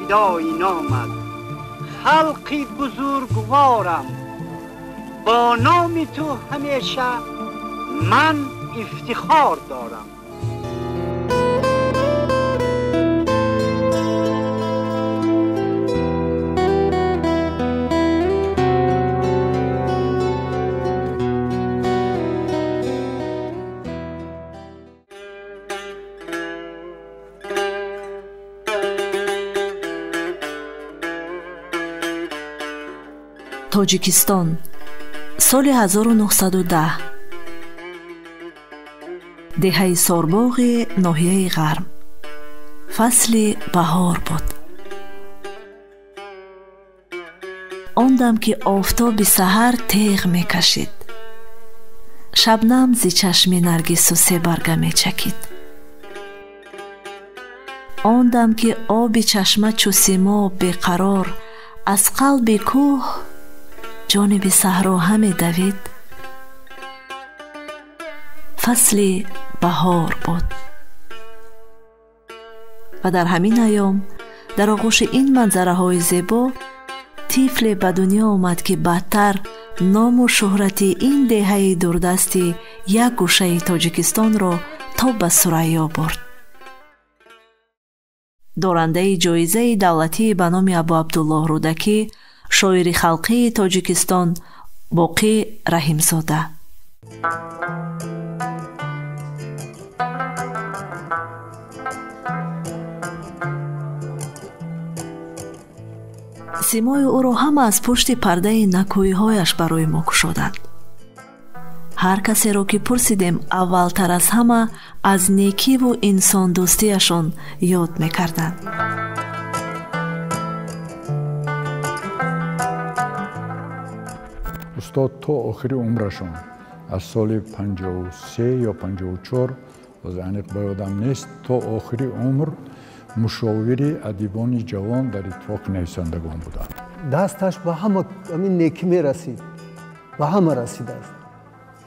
فدای نامت. خلقی بزرگوارم، با نام تو همیشه من افتخار دارم. Тоҷикистон, соли 1910, деҳаи Сорбоғи ноҳияи Ғарм. Фасли баҳор буд. Он дам ки офтоби саҳар теғ мекашид, шабнам зи чашми наргису себарга мечакид. Он дам ки оби чашма чу симоб беқарор аз қалби кӯҳ ҷониби саҳро ҳамедавид. Фасли баҳор буд ва дар ҳамин айём дар оғӯши ин манзараҳои зебо тифле ба дунё омад, ки баъдтар ному шӯҳрати ин деҳаи дурдасти як гӯшаи Тоҷикистонро то ба Сурайё бурд. Дорандаи ҷоизаи давлатии ба номи Абуабдуллоҳ Рӯдакӣ, шоири халқии Тоҷикистон Боқӣ Раҳимзода. Симои ӯро ҳама аз пушти пардаи накӯиҳояш барои мо кушоданд. Ҳар касеро ки пурсидем, аввалтар аз ҳама аз некиву инсондӯстиашон ёд мекарданд. Устод то охири умрашон аз соли 53 ё 54, боз аниқ ба ёдам нест, то охири умр мушовири адибони ҷавон дар Иттифоқи нависандагон буданд. Дасташ ба ҳама ҳамин некӣ мерасид, ба ҳама расидааст.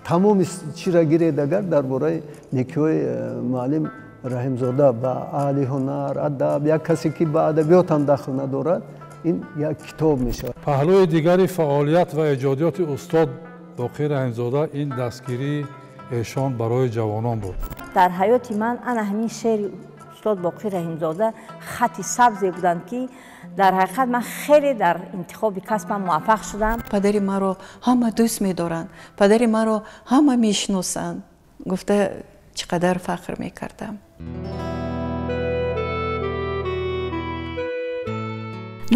Тамоми чиро гиред агар дар бораи некиҳои муаллим Раҳимзода ба аҳли ҳунар, адаб, як касе ки ба адабиёт ҳам дахл надорад, ин як китоб мешавад. Паҳлӯи дигари фаъолият ва эҷодиёти устод Боқӣ Раҳимзода ин дастгирии эшон барои ҷавонон буд. Дар ҳаёти ман ана ҳамин шеъри устод Боқӣ Раҳимзода хати сабзе буданд, ки дар ҳақиқат ман хеле дар интихоби касбам муваффақ шудам. Падари маро ҳама дӯст медоранд, падари маро ҳама мешиносанд, гуфта чӣ қадар фахр мекардам.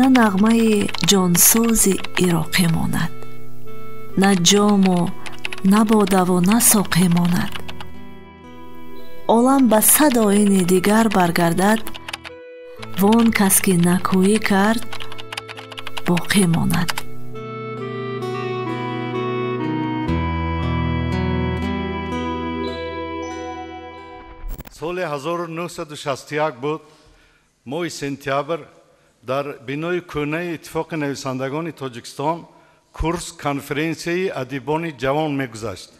На нағмаи ҷонсӯзи ироқӣ монад, на ҷому на бодаву на соқӣ монад. Олам ба сад оини дигар баргардад, вон кас ки накӯӣ кард боқӣ монад. Соли 1961 буд, моҳи сентябр, дар бинои кӯҳнаи Иттифоқи нависандагони Тоҷикистон курс конференсияи адибони ҷавон мегузашт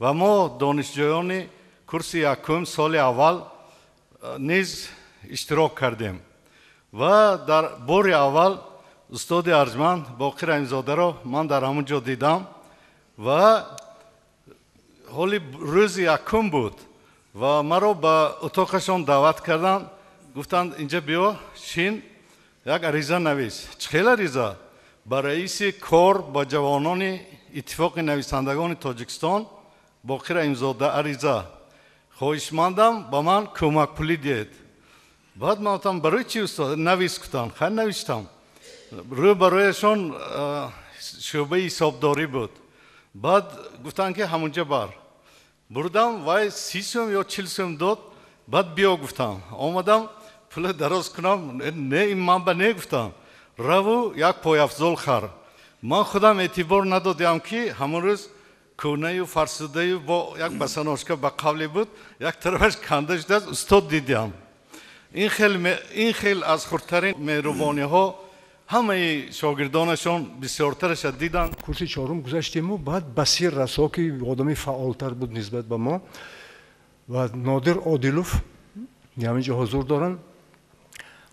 ва мо донишҷӯёни курси якум соли аввал низ иштирок кардем ва дар бори аввал устоди арҷманд Боқӣ Раҳимзодаро ман дар ҳамон ҷо дидам ва ҳоли рӯзи якум буд ва маро ба утоқашон даъват карданд, гуфтанд инҷа биё шин, як ариза навис. Чӣ хел ариза? Ба раиси кор ба ҷавонони Иттифоқи нависандагони Тоҷикистон Боқӣ Раҳимзода ариза, хоҳишмандам ба ман кӯмакпулӣ диҳед. Баъд ман гуфтам барои чӣ устод? Навис гуфтанд. Хайр, навиштам. Рӯ барояшон шӯъбаи ҳисобдорӣ буд. Баъд гуфтанд ки ҳамонҷа бар. Бурдам, вай 30 сум ё 40 сум дод. Баъд биё гуфтам. Омадам, пула дароз кунам, не, ин ман ба не гуфтам. Раву як пойафзол хар. Ман худам эътибор надодиам ки ҳамон рӯз кӯнаю фарсудаю бо як басаношка ба қавле буд, як тарафаш канда шудааст, устод дидиам. Ин хел аз хурдтарин меҳрубониҳо ҳамаи шогирдонашон бисёртараша диданд. Курси чорум гузаштему, баъд Басир Расо, ки одами фаъолтар буд нисбат ба мо, ва Нодир Одилов ҳаминҷо ҳузур доранд.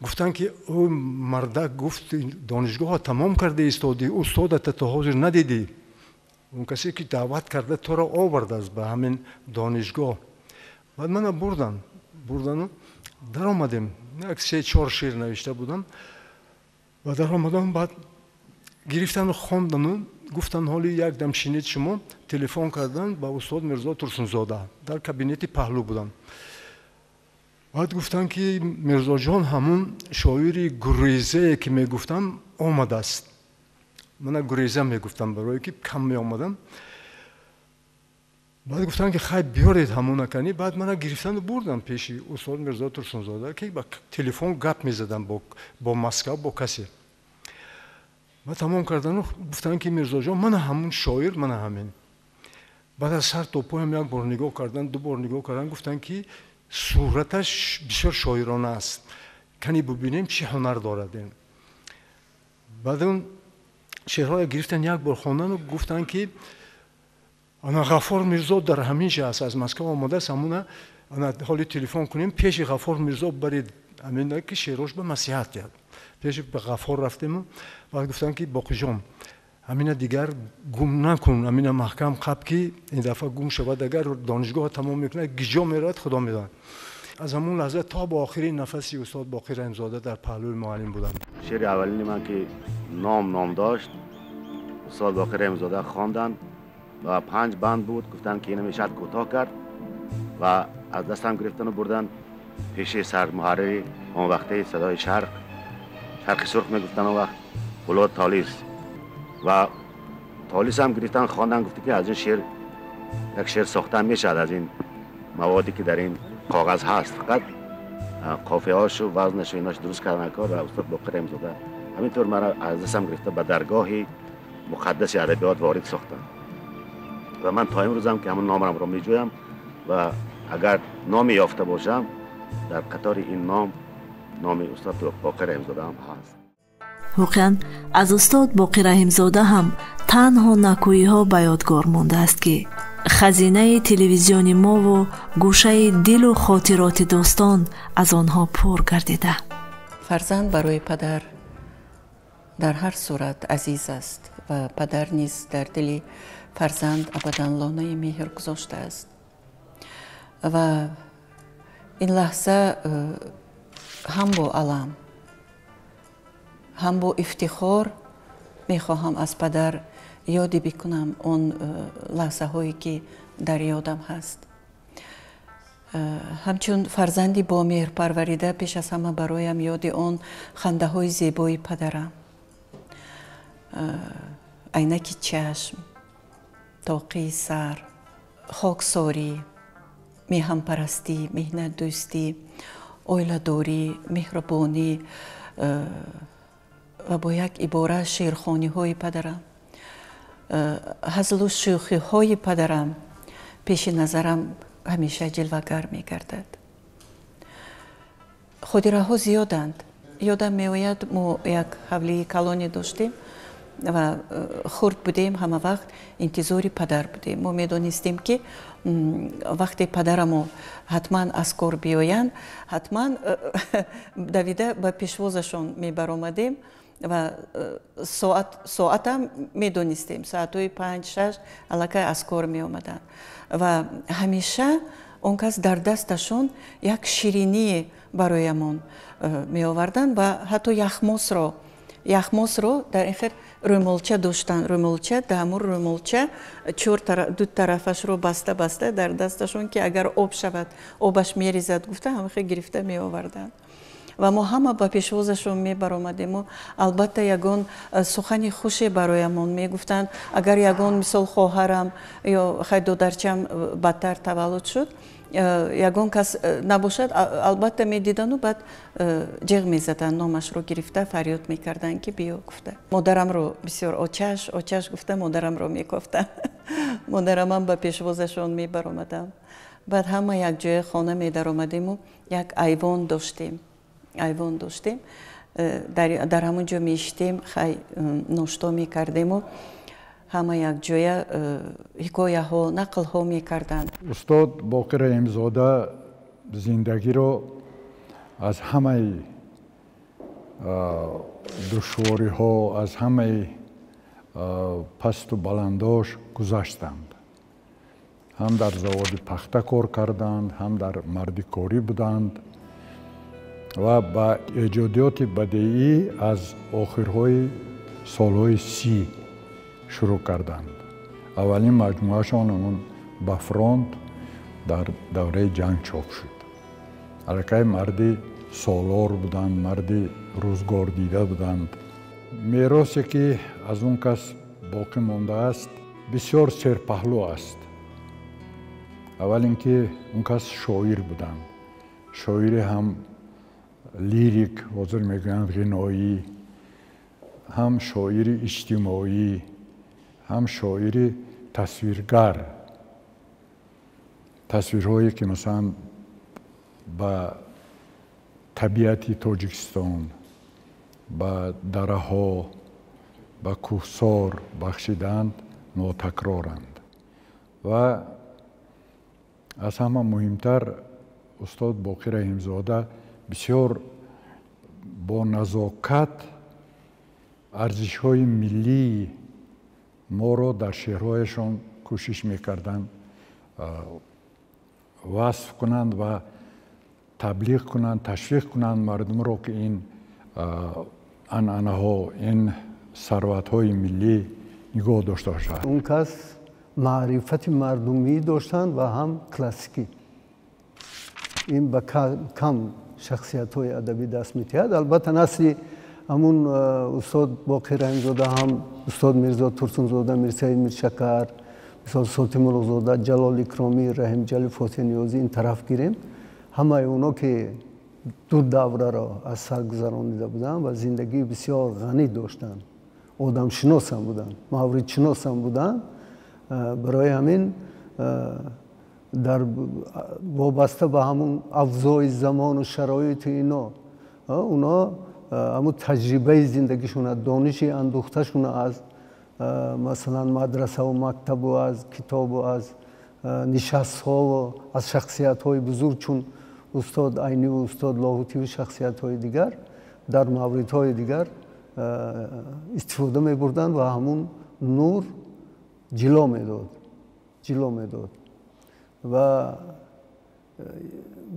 Гуфтанд ки ӯ мардак гуфт донишгоҳро тамом карда истодӣ, устодата то ҳозир надидӣ, он касе ки даъват карда туро овардааст ба ҳамин донишгоҳ. Баъд мана бурдану даромадем, як 3-4 шеър навишта будам ва даромадам. Баъд гирифтану хондану гуфтанд ҳоли як дам шинед шумо. Телефон кардан ба устод Мирзо Турсунзода, дар кабинети паҳлӯ будам. Баъд гуфтанд ки Мирзоҷон, ҳамун шоири гурезае ки мегуфтам омадааст. Мана гуреза мегуфтам, барое ки кам меомадам. Баъд гуфтанд ки хай биёред ҳамона кани. Баъд мана гирифтану бурдам пеши устод Мирзо Турсунзода, ки ба телефон гап мезадам бо Москав, бо касе. Баъд тамом кардану гуфтанд ки Мирзоҷон, мана ҳамун шоир, мана ҳамин. Баъд аз сар то поям як бор нигоҳ кардан, ду бор нигоҳ кардан, гуфтанд ки сураташ бисёр шоирона аст, кани бубинем чӣ ҳунар дорад. Баъд он шеърҳоя гирифтан, як бор хондану гуфтанд ки ана Ғаффор Мирзо дар ҳамин ҷа аст, аз Москав омадааст, ҳамуна ана ҳоли телефон кунем, пеши Ғаффор Мирзо баред, ҳамина ки шеърҳош ба маслиҳат диҳад. Пеши Ғаффор рафтему баъд гуфтанд ки Боқиҷон, ҳамина дигар гум накун, ҳамина маҳкам қаб, ки ин дафъа гум шавад, агар донишгоҳ тамом мекунад, гиҷо меравад, худо медонад. Аз ҳамон лаҳза то ба охирин нафаси устод Боқир Раҳимзода дар паҳлӯи муаллим будам. Шеъри аввалини ман ки ном дошт, устод Боқир Раҳимзода хонданд ва 5 банд буд. Гуфтанд ки ина мешавад кӯтоҳ кард ва аз дастам гирифтану бурдан пеши сармуҳаррири он вақтаи Садои Шарқ, Шарқи Сурх мегуфтанд он вақт, Фулод Толис. Ва Толис ҳам гирифтан, хондан, гуфт ки аз ин шеър як шеър сохта мешавад, аз ин маводе ки дар ин коғаз ҳаст, фақат қофияҳошу вазнашу инаш дуруст кардан кор. Ва устод Боқир Раҳимзода ҳаминтавр маро аз дастам гирифта ба даргоҳи муқаддаси адабиёт ворид сохтанд ва ман то имрӯзам ки ҳамон номамро меҷӯям ва агар номе ёфта бошам, дар қатори ин ном номи устод Боқир Раҳимзода ҳам ҳаст. Воқеан аз устод Боқир Раҳимзода ҳам танҳо накӯиҳо ба ёдгор мондааст, ки хазинаи телевизиони мову гӯшаи дилу хотироти дӯстон аз онҳо пур гардида. Фарзанд барои падар дар ҳар сурат азиз аст ва падар низ дар дили фарзанд абадан лонаи меҳр гузоштааст. Ва ин лаҳза ҳам бо алам, ҳам бо ифтихор мехоҳам аз падар ёде бикунам он лаҳзаҳое ки дар ёдам ҳаст. Ҳамчун фарзанди бо меҳр парварида, пеш аз ҳама бароям ёди он хандаҳои зебои падарам, айнаки чашм, тоқии сар, хоксорӣ, меҳанпарастӣ, меҳнатдӯстӣ, оиладорӣ, меҳрубонӣ ва бо як ибора шеърхониҳои падарам, ҳазлу шӯхиҳои падарам пеши назарам ҳамеша ҷилвагар мегардад. Хотираҳо зиёданд. Ёдам меояд, мо як ҳавлии калоне доштем ва хурд будем, ҳама вақт интизори падар будем. Мо медонистем, ки вақте падарамо ҳатман аз кор биёянд, ҳатман давида ба пешвозашон мебаромадем ва соатам медонистем, соатҳои 5-6 аллакай аз кор меомаданд. Ва ҳамеша он кас дар дасташон як шириние бароямон меоварданд ва ҳатто яхмосро дар ин хел рӯмолча доштанд. Рӯмолча, дар ҳамун рӯмолча ду тарафашро баста баста дар дасташон, ки агар об шавад, обаш мерезад гуфта, ҳамахел гирифта меоварданд. Ва мо ҳама ба пешвозашон мебаромадему албатта ягон сухани хуше бароямон мегуфтанд. Агар ягон мисол хоҳарам ё хай додарчам бадтар таваллуд шуд, ягон кас набошад, албатта медидану баъд ҷеғ мезаданд, номашро гирифта фарёд мекарданд, ки биё гуфта. Модарамро бисёр очаш очаш гуфта модарамро мекофтанд. Модарамам ба пешвозашон мебаромадам. Баъд ҳама якҷоя хона медаромадему як айвон доштем. Дар ҳамон ҷо мешитем, хай ношто мекардему ҳама якҷоя ҳикояҳо, нақлҳо мекарданд. Устод Боқир Раҳимзода зиндагиро аз ҳамаи душвориҳо, аз ҳамаи пасту баландош гузаштанд. Ҳам дар заводи пахта кор карданд, ҳам дар мардикорӣ буданд ва ба эҷодиёти бадеӣ аз охирҳои солҳои 30 шурӯъ карданд. Аввалин маҷмӯашон ҳамон «Ба фронт» дар давраи ҷанг чоп шуд. Аллакай марди солор буданд, марди рӯзгордида буданд. Меросе ки аз он кас боқӣ мондааст, бисёр серпаҳлӯ аст. Аввал ин ки он кас шоир буданд, шоири ҳам лирик, ҳозир мегӯянд ғиноӣ, ҳам шоири иҷтимоӣ, ҳам шоири тасвиргар. Тасвирҳое ки масалан ба табиати Тоҷикистон, ба дараҳо, ба кӯҳсор бахшиданд, нотакроранд. Ва аз ҳама муҳимтар, устод Боқир Раҳимзода бисёр бо назокат арзишҳои миллии моро дар шеърҳояшон кӯшиш мекарданд васф кунанд ва таблиғ кунанд, ташвиқ кунанд мардумро, ки ин анъанаҳо, ин сарватҳои миллӣ нигоҳ дошта бошад. Он кас маърифати мардумӣ доштанд ва ҳам классикӣ. Ин ба кам шахсиятҳои адабӣ даст метиҳад. Албатта, насли ҳамун устод Боқир Раҳимзода, ҳам устод Мирзо Турсунзода, Мирсаид Миршакар, мисол Солтӣ Мулуқзода, Ҷалол Икромӣ, Раҳимҷалил Фотеҳниёзӣ, ин тараф гирем, ҳамаи оно ки ду давраро аз сар гузаронида буданд ва зиндагии бисёр ғанӣ доштанд, одамшиносам буданд, мавридшиносам буданд. Барои ҳамин дар вобаста ба ҳамун авзои замону шароити ино, оно ҳамун таҷрибаи зиндагишона, дониши андӯхташона аз масалан мадрасаву мактабу аз китобу аз нишастҳову аз шахсиятҳои бузург чун устод Айниву устод Лоҳутиву шахсиятҳои дигар дар мавридҳои дигар истифода мебурданд ва ҳамун нур ҷило медод, ҷило медод. Ва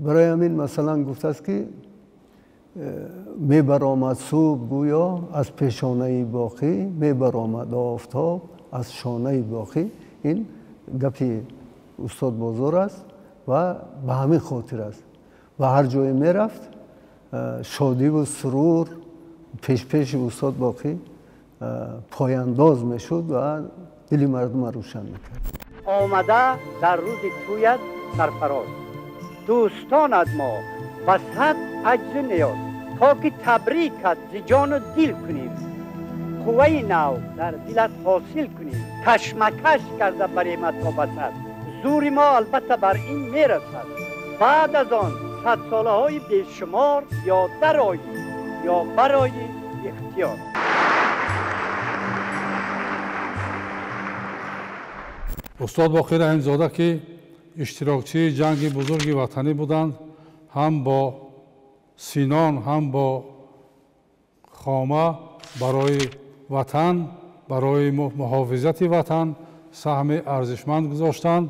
барои ҳамин масалан гуфтааст, ки мебаромад субҳ гӯё аз пешонаи Боқӣ, мебаромад офтоб аз шонаи Боқӣ. Ин гапи устод Бозор аст ва ба ҳамин хотир аст. Ба ҳар ҷое мерафт, шодиву сурур пешпеши устод Боқӣ пояндоз мешуд ва дили мардумро рӯшан мекард. Омада дар рӯзи тӯят сарфароз, дӯстонат мо ба сад аҷзу ниёз, то ки табрикат зи ҷону дил кунем, қувваи нав дар дилат ҳосил кунем, кашмакаш карда баремат то ба сад. Зури мо албатта бар ин мерасад. Баъд аз он садсолаҳои бешумор ё дароӣ ё барои ихтиёр. Устод Боқир Раҳимзода, ки иштирокчии ҷанги бузурги ватанӣ буданд, ҳам бо синон, ҳам бо хома барои ватан, барои муҳофизати ватан саҳми арзишманд гузоштанд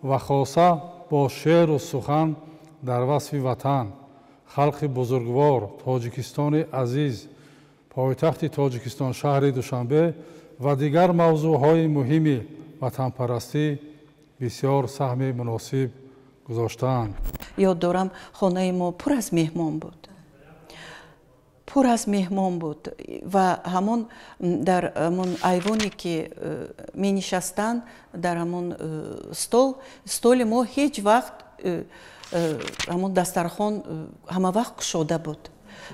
ва хоса бо шеъру сухан дар васфи ватан, халқи бузургвор, Тоҷикистони азиз, пойтахти Тоҷикистон шаҳри Душанбе ва дигар мавзӯъҳои муҳими ватанпарастӣ бисёр саҳми муносиб гузоштаанд. Ёд дорам, хонаи мо пур аз меҳмон буд, пур аз меҳмон буд ва ҳамон дар ҳамон айвоне ки менишастанд, дар ҳамон стол, столи мо ҳеҷ вақт ҳамон дастархон ҳама вақт кушода буд,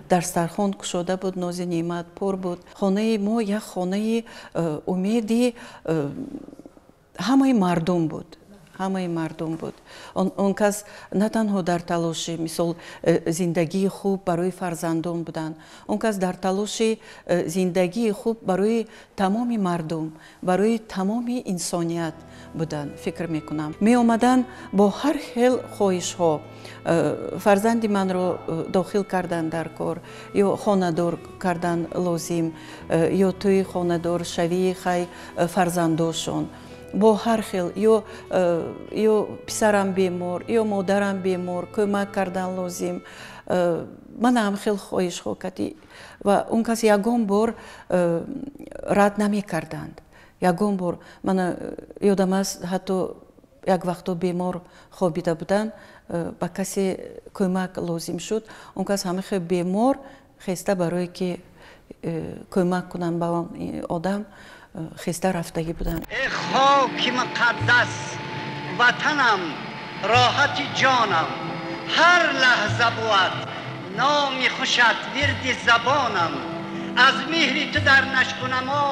дастархон кушода буд, нози неъмат пур буд. Хонаи мо як хонаи умеди ҳамаи мардум буд, ҳамаи мардум буд. Он кас на танҳо дар талоши мисол зиндагии хуб барои фарзандон буданд, он кас дар талоши зиндагии хуб барои тамоми мардум, барои тамоми инсоният буданд, фикр мекунам. Меомаданд бо ҳар хел хоҳишҳо. Фарзанди манро дохил кардан дар кор, ё хонадор кардан лозим, ё тӯи хонадоршавии хай фарзандошон. Бо ҳар хел, ё писарам бемор, ё модарам бемор, кӯмак кардан лозим. Ман ҳам хел хоҳишҳо кардӣ ва он кас ягон бор рад намекарданд. Ягон бор. Мана ёдам аст, ҳатто як вақто бемор хобида буданд, ба касе кӯмак лозим шуд. Он кас ҳама хел бемор хеста барое ки кӯмак кунанд ба он одам, хеста рафтагӣ буданд. Э хоки муқаддас, ватанам, роҳати ҷонам, ҳар лаҳза бувад номи хушат вирди забонам. Аз меҳри ту дар нашъунамо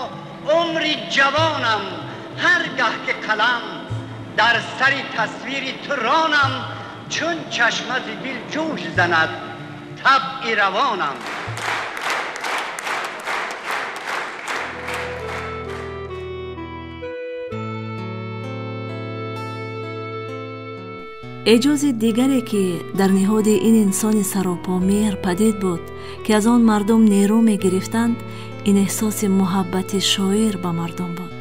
умри ҷавонам, ҳар гаҳ ки қалам дар сари тасвири ту ронам, чун чашма зи дил ҷӯш занад табъи равонам. Эъҷози дигаре, ки дар ниҳоди ин инсони саропомеҳр падид буд, ки аз он мардум нерӯ мегирифтанд, ин эҳсоси муҳаббати шоир ба мардум буд.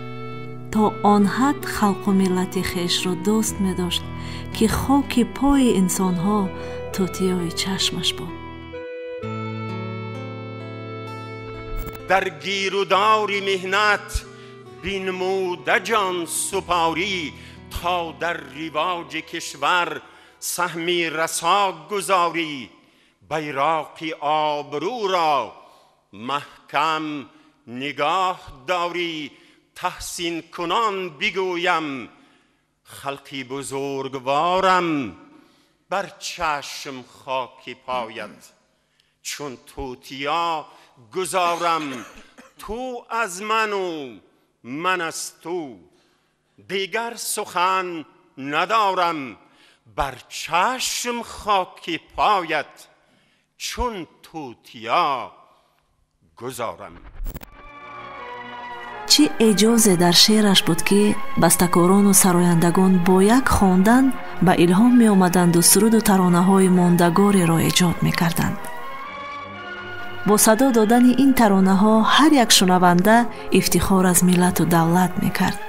То он ҳад халқу миллати хешро дӯст медошт, ки хоки пои инсонҳо тутиёи чашмаш буд. Дар гирудори меҳнат бинмуда ҷон супорӣ, то дар ривоҷи кишвар саҳми расо гузорӣ. Байроқи обрӯро маҳкам нигоҳ дорӣ, таҳсин кунон бигӯям халқи бузургворам. Бар чашм хоки поят чун тутиё гузорам, ту аз ману ман аз ту дигар сухан надорам. Бар чашм хоки поят чун тутиё гузорам. Чӣ эъҷозе дар шеъраш буд, ки бастакорону сарояндагон бо як хондан ба илҳом меомаданду суруду таронаҳои мондагореро эҷод мекарданд. Бо садо додани ин таронаҳо ҳар як шунаванда ифтихор аз миллату давлат мекард.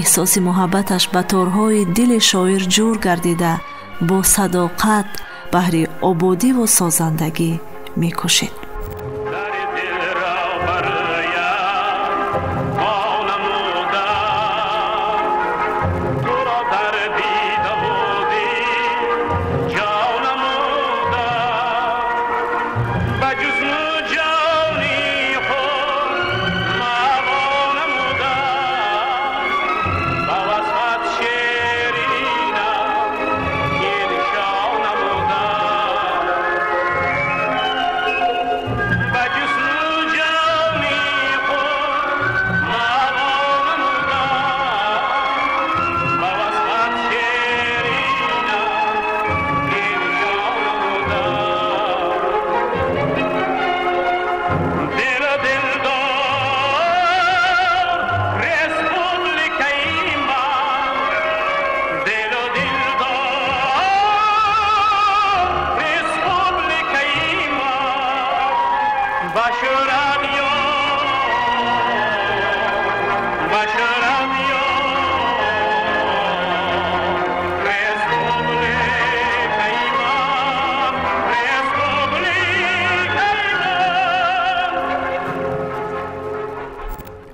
Эҳсоси муҳаббаташ ба торҳои дили шоир ҷур гардида, бо садоқат баҳри ободиву созандагӣ мекӯшид.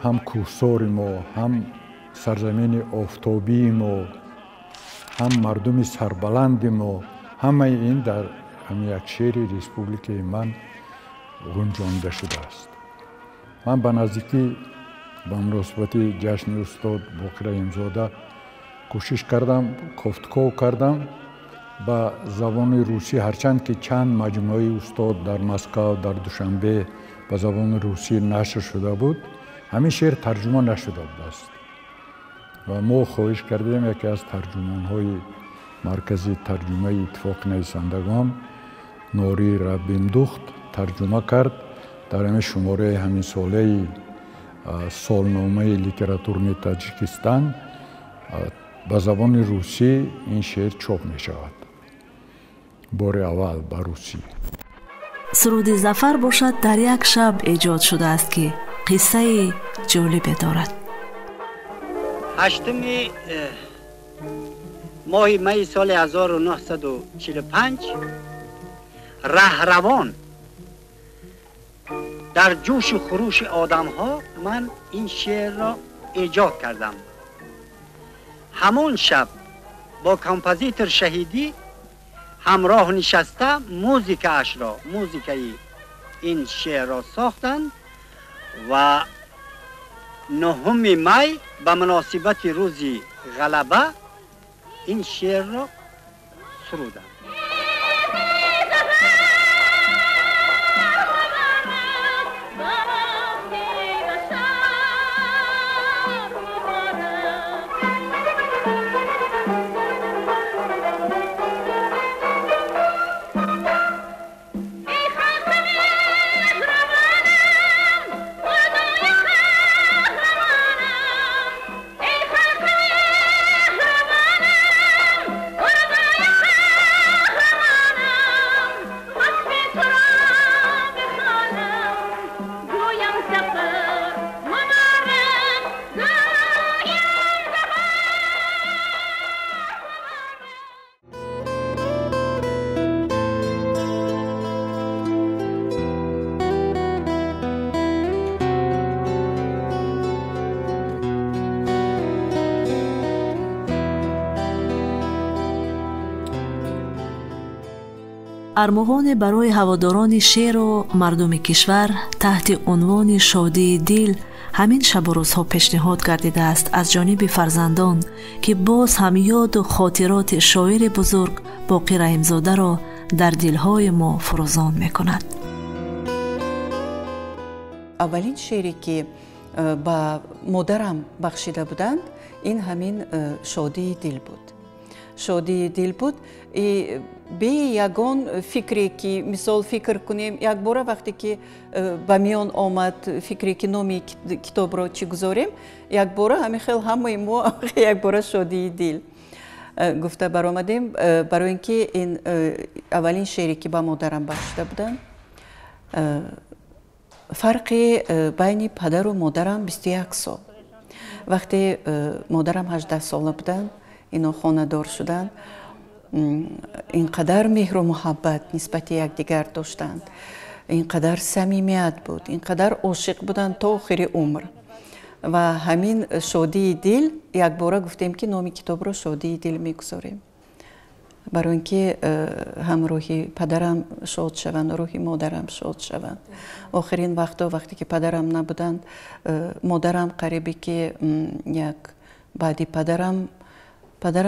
Ҳам кӯҳсори мо, ҳам сарзамини офтобии мо, ҳам мардуми сарбаланди мо, ҳамаи ин дар ҳамин як шеъри республикаи ман гунҷонда шудааст. Ман ба наздикӣ ба муносибати ҷашни устод Боқир Раҳимзода кӯшиш кардам, кофтков кардам ба забони русӣ, ҳарчанд ки чанд маҷмӯаи устод дар Москав, дар Душанбе ба забони русӣ нашр шуда буд, ҳамин шеър тарҷума нашуда будааст. Ва мо хоҳиш кардем яке аз тарҷумонҳои маркази тарҷумаи иттифоқи нависандагон Нори Рабиндухт тарҷума кард. Дар ҳамин шумораи ҳаминсолаи солномаи литературни Таҷикистан ба забони русӣ ин шеър чоп мешавад. Бори аввал ба русӣ. Суруди Зафар бошад дар як шаб эҷод шудааст, ки қиссаи ҷолибе дорад. 8 моҳи майи соли 1945 раҳравон дар ҷӯшу хурӯши одамҳо ман ин шеърро эҷод кардам. Ҳамон шаб бо композитор Шаҳидӣ ҳамроҳ нишаста музикаашро, музикаи ин шеърро сохтанд ва 9 май ба муносибати рӯзи ғалаба ин шеърро суруданд. Армуғоне барои ҳаводорони шеъру мардуми кишвар таҳти унвони шодии дил ҳамин шабу рӯзҳо пешниҳод гардидааст аз ҷониби фарзандон, ки боз ҳам ёду хотироти шоири бузург Боқир Раҳимзодаро дар дилҳои мо фурӯзон мекунад. Аввалин шеъре ки ба модарам бахшида буданд, ин ҳамин шодии дил буд. Шодии дил буд. Бе ягон фикре ки мисол фикр кунем, якбора вақте ки ба миён омад фикре ки номи китобро чӣ гузорем, якбора ҳамин хел ҳамаи мо якбора шодии дил гуфта баромадем, барои ин ки ин аввалин шеъре ки ба модарам бахшида буданд. Фарқи байни падару модарам 21 сол. Вақте модарам 18 сола буданд, ино хонадор шуданд, ин қадар меҳру муҳаббат нисбати якдигар доштанд, ин қадар самимият буд, ин қадар ошиқ буданд то охири умр. Ва ҳамин шодии дил якбора гуфтем ки номи китобро шодии дил мегузорем, барои ин ки ҳам рӯҳи падарам шод шаванд, рӯҳи модарам шод шаванд. Охирин вақто вақте ки падарам набуданд, модарам қарибе ки як баъди падарам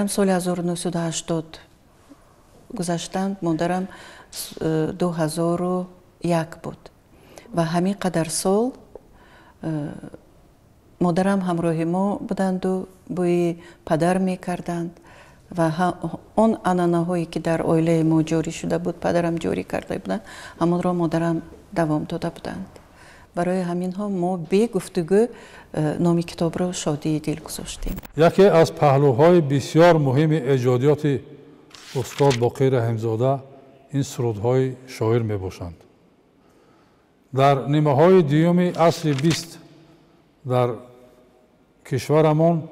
соли 1980 гузаштанд, модарам 2001 буд. Ва ҳамин қадар сол модарам ҳамроҳи мо буданду бӯи падар мекарданд ва он анъанаҳое ки дар оилаи мо ҷорӣ шуда буд, падарам ҷорӣ карда буданд, ҳамонро модарам давом дода буданд. Барои ҳаминҳо мо бе гуфтугӯ номи китобро шодии дил гузоштем. Яке аз паҳлӯҳои бисёр муҳими эҷодиёти устод Боқир Раҳимзода ин сурудҳои шоир мебошанд. Дар нимаҳои дуюми асри 20 дар кишварамон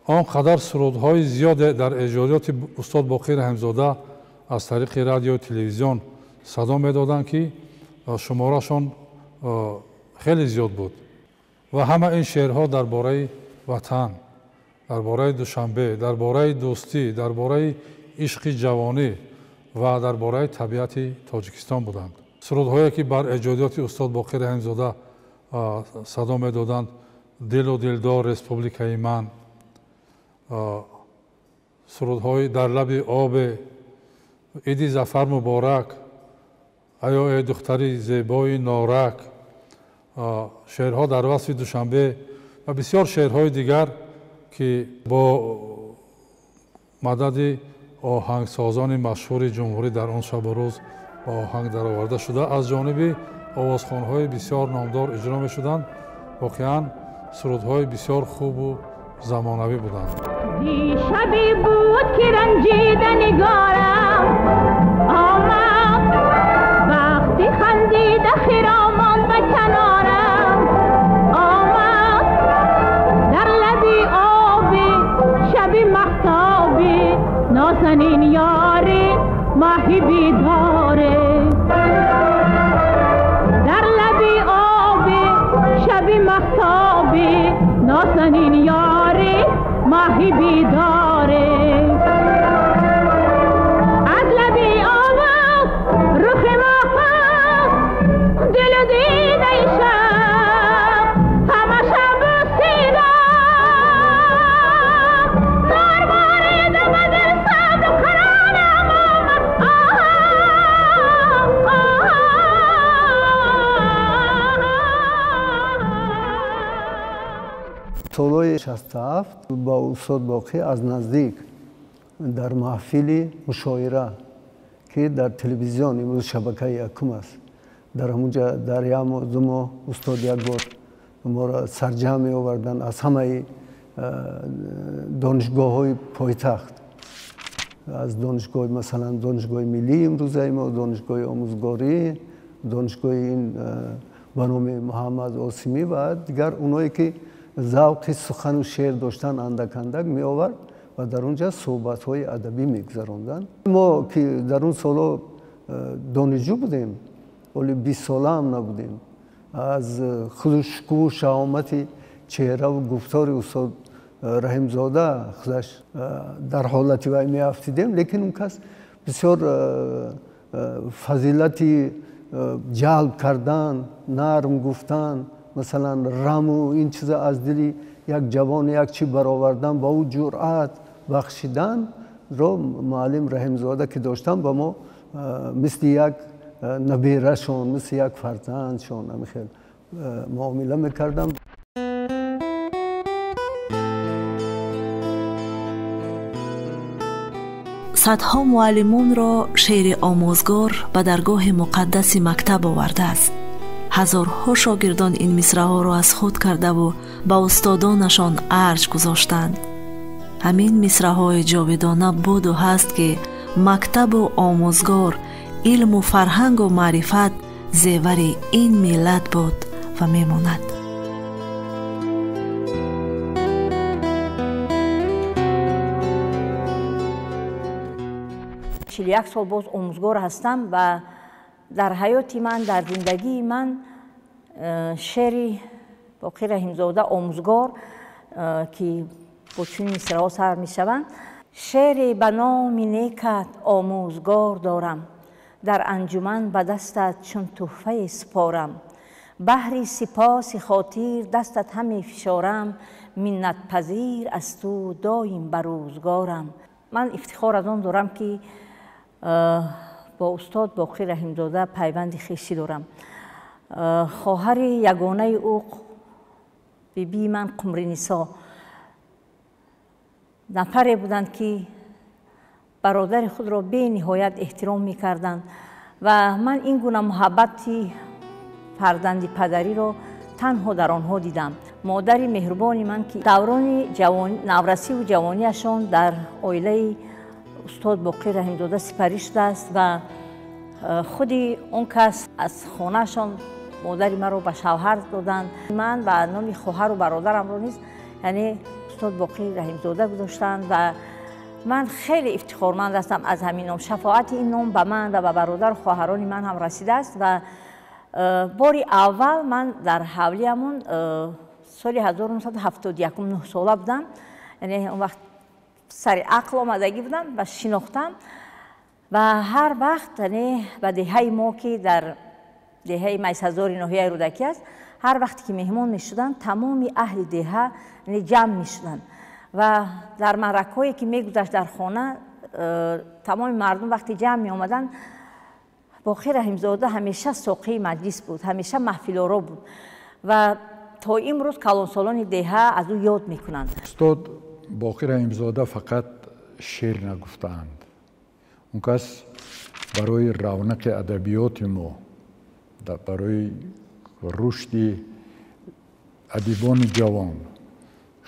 он қадар сурудҳои зиёде дар эҷодиёти устод Боқир Раҳимзода аз тариқи радио телевизион садо медоданд, ки шуморашон хеле зиёд буд. Ва ҳама ин шеърҳо дар бораи ватан, дар бораи Душанбе, дар бораи дӯстӣ, дар бораи ишқи ҷавонӣ ва дар бораи табиати Тоҷикистон буданд. Сурудҳое ки бар эҷодиёти устод Боқир Раҳимзода садо медоданд, дилу дилдор республикаи ман, сурудҳои дар лаби обе, иди Зафар муборак, аё эй духтари зебои норак, шеърҳо дар васфи Душанбе, ва бисёр шеърҳои дигар, ки бо мадади оҳангсозони машҳури ҷумҳурӣ дар он шабу рӯз ба оҳанг дароварда шуда, аз ҷониби овозхонҳои бисёр номдор иҷро мешуданд. Воқеан сурудҳои бисёр хубу замонавӣ буданд. Шабе буд ки ранҷида нигорам омад, вақти хандида хиромон ба канорам омад, дар лаби оби шаби маҳтоби нозанин ёри маҳи бедоре, дар лаби оби шаби маҳтоби нозанин ёри маҳи бедоре, аз лаби овоз рухи моҳ дилу дидаи шаб ҳама шаб сидам, нур борида ба дил сабру қарорам омад. Солҳои 67 ба устод Боқӣ аз наздик дар маҳфили мушоира, ки дар телевизион имрӯз шабакаи якум аст, дар ҳамунҷа дар як моҳ ду моҳ устод як бор моро сарҷамъ меоварданд аз ҳамаи донишгоҳҳои пойтахт, аз донишгоҳи масалан донишгоҳи миллии имрӯзаи мо, донишгоҳи омӯзгорӣ, донишгоҳи ин ба номи Муҳаммад Осимӣ ва дигар оное ки завқи сухану шеър доштан андак андак меовард ва дар он ҷа суҳбатҳои адабӣ мегузаронданд. Мо ки дар он солҳо донишҷӯ будем, оли 20 сола ҳам набудем, аз худу шукӯҳу шаҳомати чеҳраву гуфтори устод Раҳимзода худаш дар ҳолати вай меафтидем, лекин он кас бисёр фазилати ҷалб кардан, нарм гуфтан, масалан раму ин чиза аз дили як ҷавон як чи баровардан, ба ӯ ҷуръат бахшиданро муаллим Раҳимзода ки доштан, ба мо мисли як наберашон, мисли як фарзандшон ҳамин хел муомила мекардам. Садҳо муаллимонро шеъри омӯзгор ба даргоҳи муқаддаси мактаб овардааст. Ҳазорҳо шогирдон ин мисраҳоро аз худ кардаву ба устодонашон арҷ гузоштанд. Ҳамин мисраҳои ҷовидона буду ҳаст, ки мактабу омӯзгор, илму фарҳангу маърифат зевари ин миллат буд ва мемонад. 41 сол боз омӯзгор ҳастам ва дар ҳаёти ман, дар зиндагии ман шеъри Боқӣ Раҳимзода омӯзгор, ки бо чунин мисраҳо сар мешаванд: шеъре ба номи некат омӯзгор дорам, дар анҷуман ба дастат чун тӯҳфае супорам, баҳри сипоси хотир дастат ҳаме фишорам, миннатпазир аз ту доим ба рӯзгорам. Ман ифтихор аз он дорам, ки бо устод Боқӣ Раҳимзода пайванди хешӣ дорам. Хоҳари ягонаи ӯ, бибии ман Қумринисо, нафаре буданд, ки бародари худро бениҳоят эҳтиром мекарданд ва ман ин гуна муҳаббати фарзанди падариро танҳо дар онҳо дидам. Модари меҳрубони ман, ки даврони наврасиву ҷавониашон дар оилаи устод Боқӣ Раҳимзода сипарӣ шудааст ва худи он кас аз хонаашон модари маро ба шавҳар доданд. Ман ба номи хоҳару бародарамро низ яъне устод Боқӣ Раҳимзода гузоштанд ва ман хеле ифтихорманд ҳастам аз ҳамин ном. Шафоати ин ном ба ман ва ба бародару хоҳарони ман ҳам расидааст ва бори аввал ман дар ҳавлиямон соли 1971 9 сола будам, яъне он вақт сари ақл омадагӣ будам ва шинохтам ва ҳар вақт яъне ба деҳаи мо, ки дар деҳаи Майсазори ноҳияи Рӯдакӣ аст, ҳар вақте ки меҳмон мешуданд, тамоми аҳли деҳа ҷамъ мешуданд ва дар маъракҳое ки мегузашт дар хона, тамоми мардум вақте ҷамъ меомаданд, Боқӣ Раҳимзода ҳамеша соқии маҷлис буд, ҳамеша маҳфилоро буд ва то имрӯз калонсолони деҳа аз ӯ ёд мекунанд. Устод Боқир Раҳимзода фақат шеър нагуфтаанд. Он кас барои равнақи адабиёти мо, барои рушди адибони ҷавон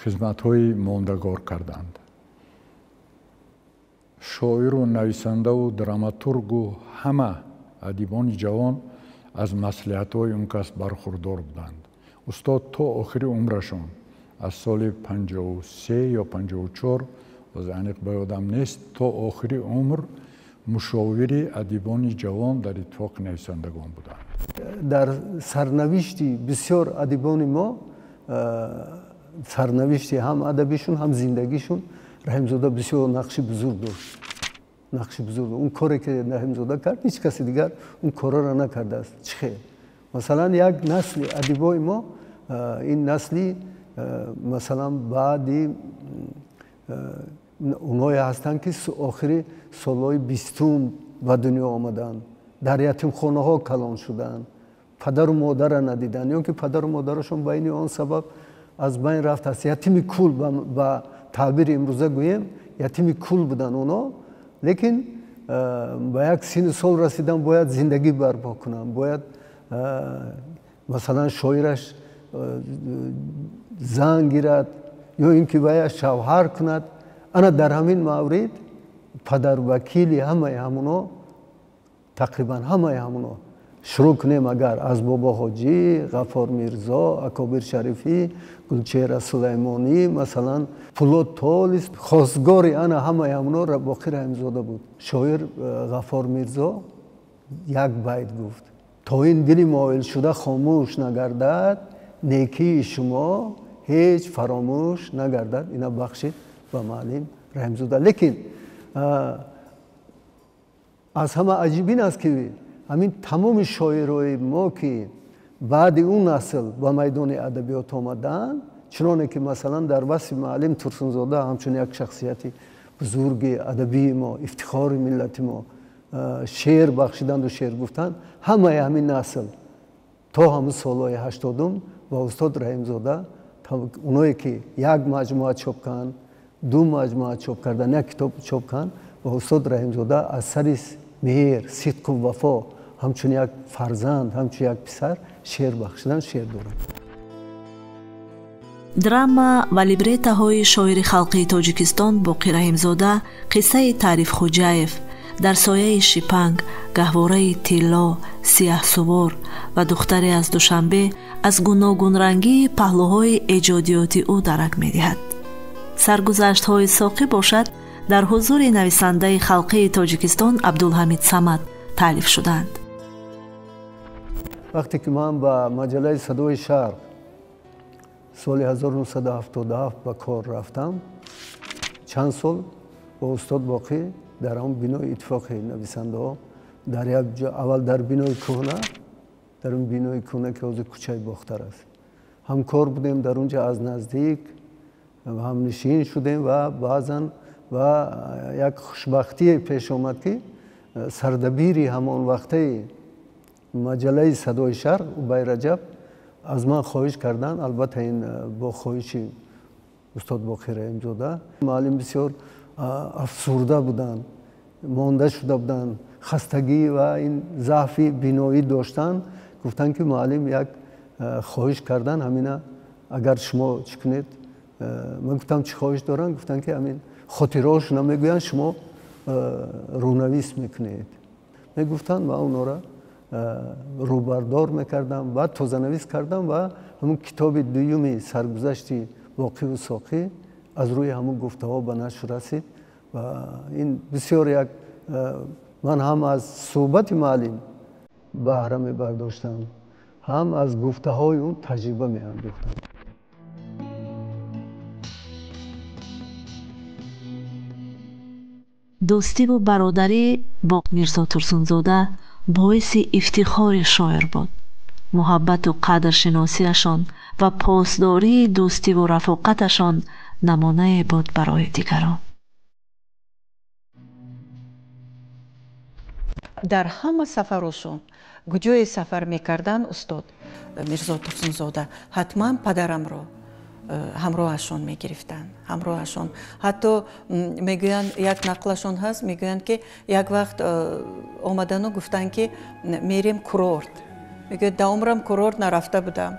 хизматҳои мондагор карданд. Шоиру нависандаву драматургу ҳама адибони ҷавон аз маслиҳатҳои он кас бархурдор буданд. Устод то охири умрашон аз соли 53 ё 54, боз аниқ ба ёдам нест, то охири умр мушовири адибони ҷавон дар Иттифоқи нависандагон буданд. Дар сарнавишти бисёр адибони мо, сарнавишти ҳам адабишун, ҳам зиндагишун, Раҳимзода бисёр нақши бузург дошт. Нақши бузург. Он коре ки Раҳимзода кард, ҳеҷ каси дигар он корро накардааст. Чӣ хел? Масалан, як насли адибои мо, ин насли масалан баъди онҳое ҳастанд, ки охири солҳои 20-ум ба дунё омаданд, дар ятимхонаҳо калон шуданд, падару модарро надиданд, ё ки падару модарашон ба ини он сабаб аз байн рафтааст. Ятими кул, ба таъбири имрӯза гӯем, ятими кул буданд онҳо, лекин ба як синну сол расидан бояд зиндагӣ барпо кунанд, бояд масалан шоираш зан гирад ё ин ки бояд шавҳар кунад. Ана дар ҳамин маврид падарвакили ҳамаи ҳамуно, тақрибан ҳамаи ҳамуно, шурӯъ кунем агар аз Бобо Ҳоҷӣ, Ғаффор Мирзо, Акобир Шарифӣ, Гулчеҳра Сулаймонӣ, масалан Пулод Толис, хосгори ана ҳамаи ҳамуно Боқир Раҳимзода буд. Шоир Ғаффор Мирзо як байт гуфт: то ин дили моил шуда хомӯш нагардад, некии шумо ҳеҷ фаромӯш нагардад. Ина бахшид ба муаллим Раҳимзода. Лекин аз ҳама аҷиб ин аст, ки ҳамин тамоми шоирои мо, ки баъди он насл ба майдони адабиёт омаданд, чуноне ки масалан дар васфи муаллим Турсунзода ҳамчун як шахсияти бузурги адабии мо, ифтихори миллати мо, шеър бахшиданду шеър гуфтанд, ҳамаи ҳамин насл то ҳамун солҳои 80-ум ба устод Раҳимзода, оное ки як маҷмӯа чоп карданд, ду маҷмӯа чоп карданд, як китоб чоп карданд, ба устод Раҳимзода аз сари меҳр, сидқу вафо ҳамчун як фарзанд, ҳамчун як писар шеър бахшидан, шеър доранд. Драма ва либреттаҳои шоири халқии Тоҷикистон Боқир Раҳимзода, қиссаи Таъриф Хоҷаев, дар сояи шипанг, гаҳвораи тилло, сияҳсувор ва духтаре аз Душанбе аз гуногунрангии паҳлӯҳои эҷодиёти ӯ дарак медиҳад. Саргузаштҳои соқӣ бошад, дар ҳузури нависандаи халқии Тоҷикистон Абдулҳамид Самад таълиф шуданд. Вақте ки ман ба маҷаллаи Садои Шарқ соли 1977 ба кор рафтам, чанд сол бо устод Боқӣ дар ҳамон бинои Иттифоқи нависандаҳо, дар як ҷо, аввал дар бинои кӯҳна, дар он бинои кӯҳна, ки ҳозир кӯчаи Бохтар аст, ҳамкор будем. Дар он ҷо аз наздик ҳамнишин шудем ва баъзан ва як хушбахтие пеш омад, ки сардабири ҳамон вақтаи маҷаллаи Садои Шарқ Убай Раҷаб аз ман хоҳиш карданд, албатта ин бо хоҳиши устод Боқир Раҳимзода. Муаллим бисёр афсурда буданд, монда шуда буданд, хастагӣ ва ин заъфи биноӣ доштанд. Гуфтанд, ки муаллим як хоҳиш кардан, ҳамина агар шумо чӣ кунед. Ман гуфтам, чӣ хоҳиш доранд? Гуфтанд, ки ҳамин хотираҳошона мегӯянд, шумо рӯнавис мекунед. Мегуфтанд ва онҳоро рӯбардор мекардам ва тозанавис кардам ва ҳамун китоби дуюми саргузашти Боқиву Соқӣ аз рӯи ҳамун гуфтаҳо ба нашр расид. Ва ин бисёр як ман ҳам аз суҳбати муаллим баҳра мебардоштам, ҳам аз гуфтаҳои ӯ таҷриба меандохтам. Дӯстиву бародарӣ бо Мирзо Турсунзода боиси ифтихори шоир буд. Муҳаббату қадршиносиашон ва посдории дӯстиву рафоқаташон намунае буд барои дигарон. Дар ҳама сафарошон, Куҷое сафар мекарданд устод Мирзо Турсунзода, ҳатман падарамро ҳамроҳашон мегирифтанд, ҳамроҳашон. Ҳатто мегӯянд, як нақлашон ҳаст, мегӯянд, ки як вақт омадану гуфтанд, ки мерем курорт. Мегӯяд, да умрам курорт нарафта будам.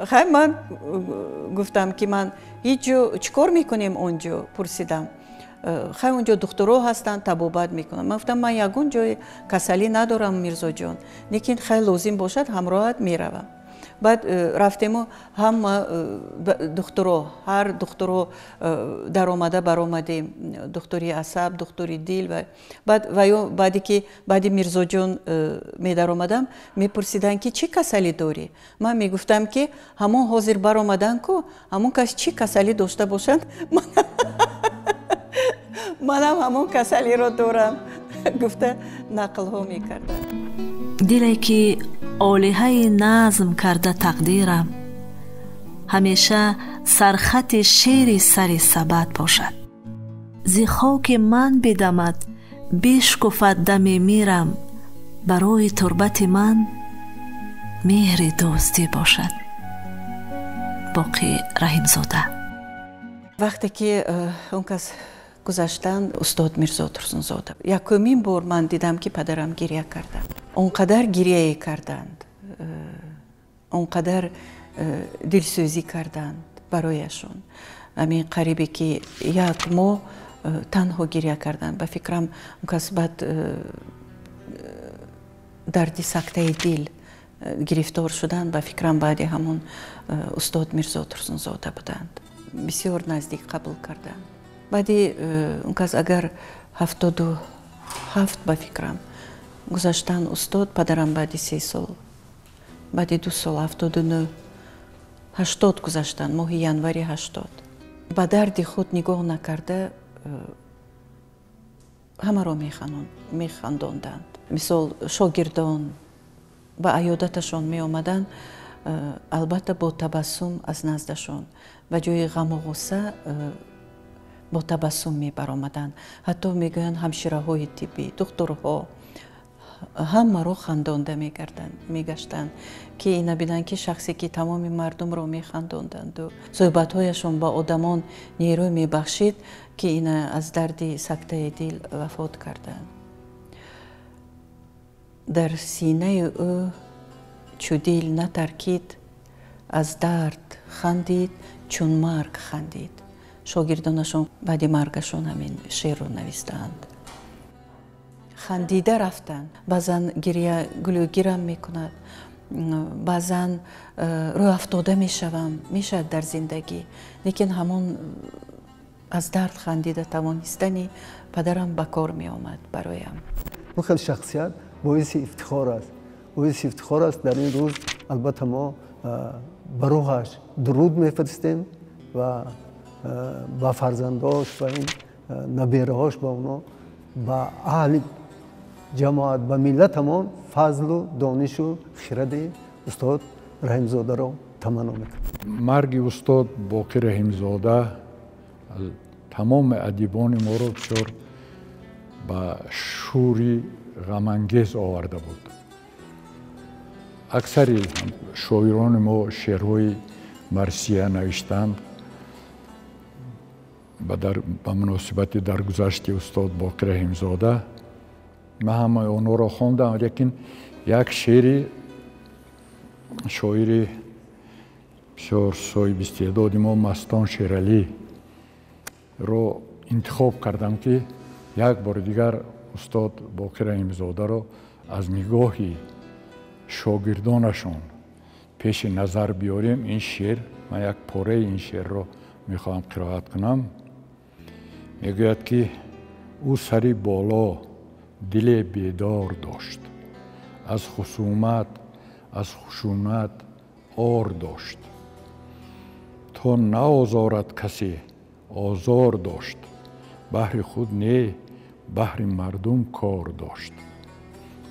Хай, ман гуфтам, ки ман ҳеҷ ҷо чӣ кор мекунем он ҷо, пурсидам. Хай, он ҷо духтуро ҳастанд, табобат мекунанд. Ман гуфтам, ман ягон ҷои касалӣ надорам, Мирзоҷон, лекин хай, лозим бошад, ҳамроҳат меравам. Баъд рафтему ҳама духтуро, ҳар духтуро даромада баромадем, духтури асаб, духтури дил. Баъд ваё баъде ки баъди Мирзоҷон медаромадам, мепурсиданд, ки чӣ касалӣ дорӣ. Ман мегуфтам, ки ҳамон ҳозир баромадан ку, ҳамон кас чӣ касалӣ дошта бошанд, манам ҳамон касалиро дорам, гуфта нақлҳо мекардам. Диле ки олиҳаи назм карда тақдирам, ҳамеша сархати шери сари сабад бошад. Зи хоки ман бидамад, бишкуфад дами мирам, барои турбати ман меҳри дӯстӣ бошад. Боқӣ Раҳимзода. Вақте ки он кас гузаштанд, устод Мирзо Турсунзода, якумин бор ман дидам, ки падарам гиря карданд. Он қадар гиряе карданд, он қадар дилсӯзӣ карданд барояшон. Ҳамин қарибе ки як моҳ танҳо гиря карданд. Ба фикрам, он кас баъд дарди сактаи дил гирифтор шуданд. Ба фикрам, баъди ҳамон устод Мирзо Турсунзода буданд, бисёр наздик қабул карданд. Баъди он кас, агар 77, ба фикрам, гузаштан устод, падарам баъди 3 сол, баъди 2 сол, 79, 80 гузаштанд, моҳи январи 80. Ба дарди худ нигоҳ накарда, ҳамаро механдонданд. Мисол, шогирдон ба аёдаташон меомаданд, албатта бо табассум аз наздашон, ба ҷои ғаму ғусса бо табассум мебаромаданд. Ҳатто мегӯянд, ҳамшираҳои тиббӣ, духтурҳо ҳамаро хандонда мегаштанд, ки ина бинанд, ки шахсе ки тамоми мардумро механдонданду суҳбатҳояшон ба одамон нерӯ мебахшид, ки ина аз дарди сактаи дил вафот карданд. Дар синаи ӯ чу дил натаркид, аз дард хандид, чун марг хандид. Шогирдонашон баъди маргашон ҳамин шеърро навистаанд. Хандида рафтанд. Баъзан гиря гулӯгирам мекунад, баъзан рӯафтода мешавам, мешавад дар зиндагӣ, лекин ҳамон аз дард хандида тавонистани падарам ба кор меомад бароям. Он хел шахсият боиси ифтихор аст, боиси ифтихор аст. Дар ин рӯз, албатта, мо ба рӯҳаш дуруд мефиристем ва ба фарзандош, ба ин набераҳош, ба оно, ба аҳли ҷамоат, ба миллатамон фазлу донишу хиради устод Раҳимзодаро таманно мекунем. Марги устод Боқӣ Раҳимзода тамоми адибони моро бисёр ба шӯри ғамангез оварда буд. Аксари шоирони мо шеърҳои марсия навиштанд ба муносибати даргузашти устод Боқӣ Раҳимзода. Ман ҳамаи онҳоро хондам, лекин як шеъри шоири бисёр соҳиби истеъдоди мо Мастон Шералиро интихоб кардам, ки як бори дигар устод Боқӣ Раҳимзодаро аз нигоҳи шогирдонашон пеши назар биёрем. Ин шеър, ман як пораи ин шеърро мехоҳам қироат кунам. Мегӯяд, ки ӯ сари боло, диле бедор дошт, аз хусумат, аз хушунат ор дошт, то наозорад касе озор дошт, баҳри худ не, баҳри мардум кор дошт,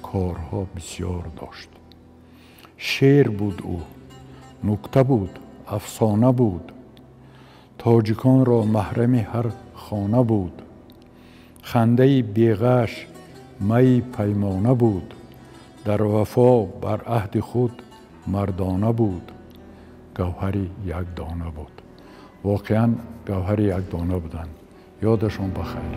корҳо бисёр дошт. Шер буд ӯ, нукта буд, афсона буд, тоҷиконро маҳрами ҳар хона буд. Хандаи беғаш майи паймона буд, Дар вафо бар аҳди худ мардона буд, гавҳари якдона буд. Воқеан гавҳари якдона буданд. Ёдашон ба хайр.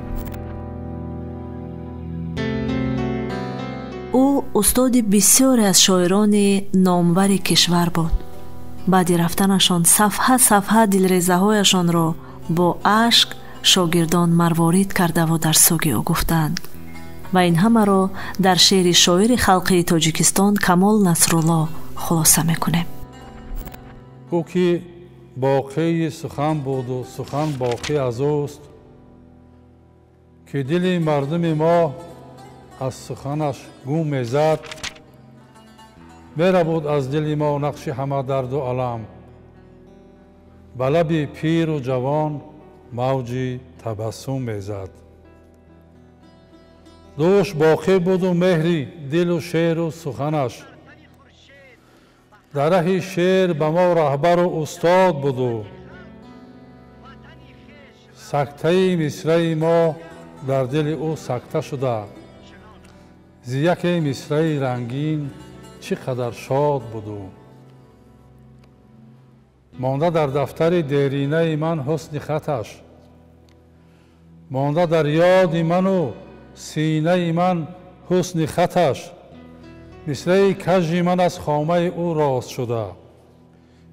Ӯ устоди бисёре аз шоирони номвари кишвар буд. Баъди рафтанашон сафҳа сафҳа дилрезаҳояшонро бо ашк шогирдон марворид кардаву дар суги ӯ гуфтанд ва ин ҳамаро дар шеъри шоири халқии Тоҷикистон Камол Насрулло хулоса мекунем. Ӯ ки боқии сухан буду сухан боқӣ аз ӯст, ки дили мардуми мо аз суханаш гум мезад, мерабуд аз дили мо нақши ҳама дарду алам. Ба лаби пиру ҷавон мавҷи табассум мезад. Дӯш боқӣ буду меҳри дилу шеъру суханаш. Дар раҳи шеър ба мо раҳбару устод буду. Сактаи мисраи мо дар дили ӯ сакта шуда. Зи яке мисраи рангин чӣ қадар шод буду. Монда дар дафтари деринаи ман ҳусни хаташ. Монда дар ёди ману синаи ман ҳусни хаташ. Мисраи кажи ман аз хомаи ӯ рост шуда.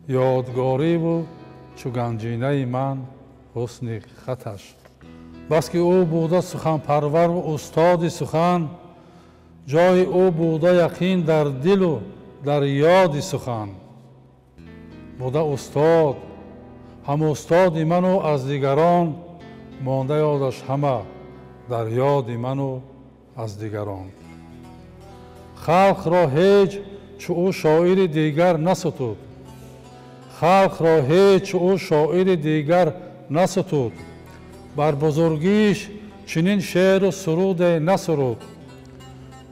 Ёдгориву чу ганҷинаи ман ҳусни хаташ. Баски ӯ буда суханпарвару устоди сухан, ҷои ӯ буда яқин дар дилу дар ёди сухан. Буда устод, ҳам устоди ману аз дигарон, монда ёдаш ҳама дар ёди ману аз дигарон. Халқро ҳеҷ чу ӯ шоири дигар насутуд. Халқро ҳеҷ чу ӯ шоири дигар насутуд. Бар бузургиш чунин шеъру суруде насуруд.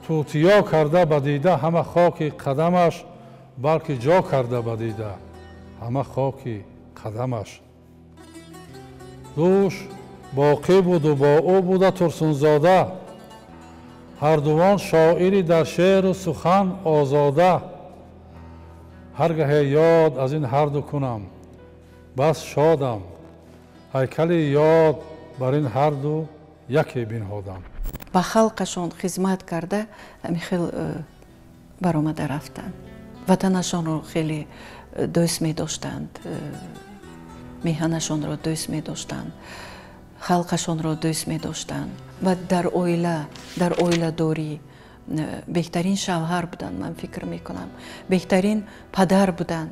Тутиё карда ба дида ҳама хоки қадамаш, балки ҷо карда ба дида ҳама хоки қадамаш. Дӯш боқӣ буду бо ӯ буда Турсунзода, ҳардувон шоири дар шеъру сухан озода. Ҳар гаҳе ёд аз ин ҳарду кунам, бас шодам, ҳайкали ёд бар ин ҳарду яке бинҳодам. Ба халқашон хизмат карда ҳамин хел баромада рафтанд. Ватанашонро хеле дӯст медоштанд, меҳанашонро дӯст медоштанд, халқашонро дӯст медоштанд ва дар оила, дар оиладорӣ беҳтарин шавҳар буданд, ман фикр мекунам, беҳтарин падар буданд.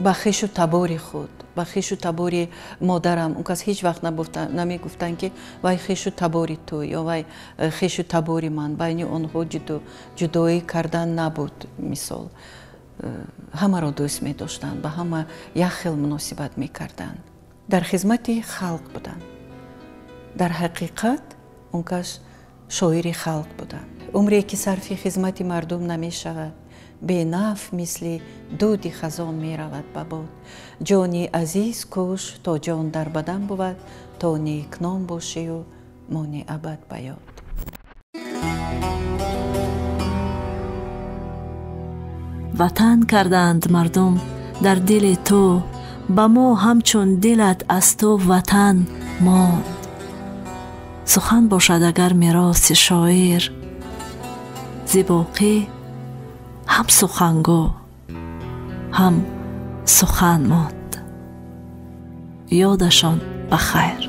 Ба хешу табори худ, ба хешу табори модарам он кас ҳеҷ вақт намегуфтанд, ки вай хешу табори ту ё вай хешу табори ман. Байни онҳо ҷудоӣ кардан набуд. Мисол, ҳамаро дӯст медоштанд, ба ҳама як хел муносибат мекарданд. Дар хизмати халқ буданд. Дар ҳақиқат он кас шоири халқ буданд. Умре ки сарфи хизмати мардум намешавад, бенаф мисли дуди хазон меравад ба бод. Ҷони азиз куш то ҷон дар бадан бувад, то некном бошию мони абад ба ёд. Ватан кардаанд мардум дар дили ту, ба мо ҳамчун дилат аз ту ватан монд. Сухан бошад агар мероси шоир, зи боқӣ ҳам сухангӯ, ҳам сухан монд. Ёдашон ба хайр.